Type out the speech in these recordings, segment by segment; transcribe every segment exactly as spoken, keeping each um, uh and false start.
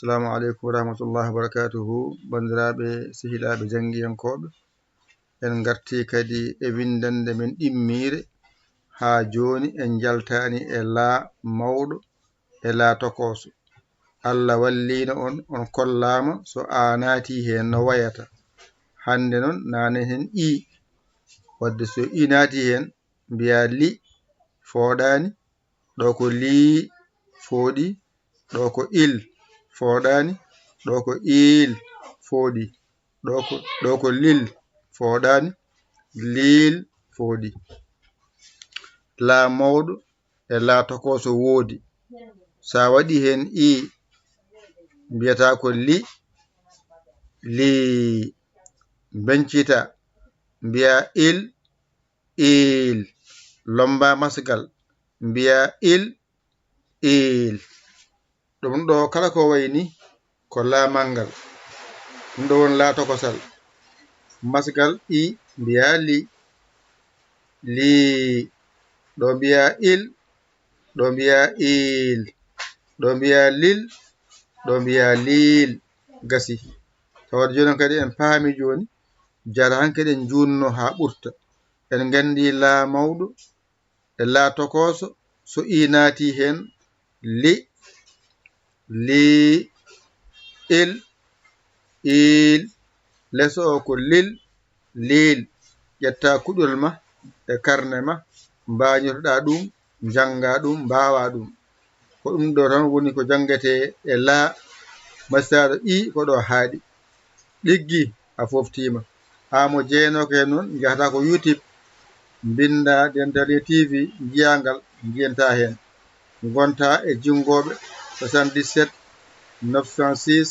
Assalamu aleykum wa rahmatullahi wa barakatuhu. Banndiraaɓe, sehilaaɓe, janngiyankooɓe, en ngartii kadi e winndannde men ɗimmiire. Haa jooni en njaltaani e laa mawɗo e laa tokooso. Allah walliino on, on kollaama so a naatii heen no wayata. Hannde noon, naanen heen ii. Wadde so ii naatii heen, mbiyaa li, fooɗaani. Ɗo ko lii, fooɗi. Ɗo ko il, fooɗaani. Ɗo ko iil, fooɗi. Ɗo ko, ɗo ko lil, fooɗaani. Liil, fooɗi. Laa mawɗo e laa tokooso woodi. So a waɗii heen ii, mbiyataa ko li, lii. Mbeñcitaa, mbiyaa il, iil. Lommbaa masgal, mbiyaa il, iil. Ɗum ɗo kala ko wayi ni ko laa manngal. Ɗum ɗo woni laa tokosal. Masgal ii, mbiyaa li, lii. Ɗo mbiyaa il, ɗo mbiyaa iil. Ɗo mbiyaa lil, ɗo mbiyaa liil. Gasi. Tawata jooni kadi en paami jooni, jara han kadi en juunno haa ɓurta. En nganndi laa mawɗo e laa tokooso, so ii naatii heen, li, lii, il, iil. Les o ko lil, liil. Ƴetta kuɗol ma e karne ma, mbaañotoɗaa ɗum, njanngaa ɗum, mbaawaa ɗum. Ko ɗum ɗo tan woni ko janngetee e laa, masaaɗo ii ko ɗo haaɗi. Ɗiggi, a fooftiima. Haa mo jeenooka heen noon, njahata ko YouTube, mbinnda Dentale T V, njiyaa ngal, njiyantaa heen. Ngontaa e jinngooɓe soixante-dix-sept neuf cent six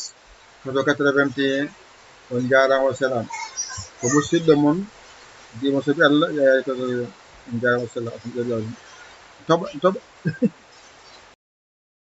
quatre-vingt-quatre-vingt-un. On njaaraama, wa salaam. Ko musidɗo mon, Dimo Soɓi Allah, Yaya Koso, on njaaraama, wa salaam. Toɓa, toɓa.